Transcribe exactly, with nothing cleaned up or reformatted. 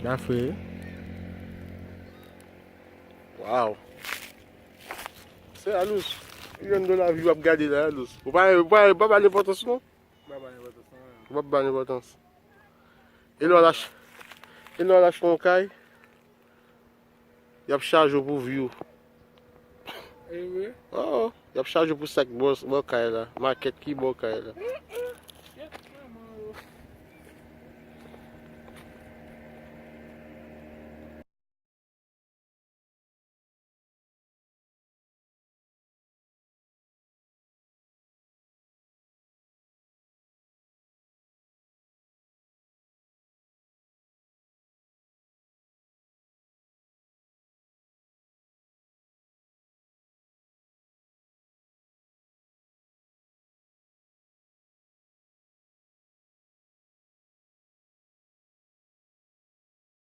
Zafè. Waw. Se Alous. Yon do lavi w ap gade la, Alous. Ou pa, ou pa, ou pa ba l enpòtans, non? Ou pa ba l enpòtans. E lè w al ach-, e lè w al achte yon kay, y ap chaje w pou view. E vre? Oh, y ap chaje w pou sa k bò, bò kay la, makèt ki bò kay la.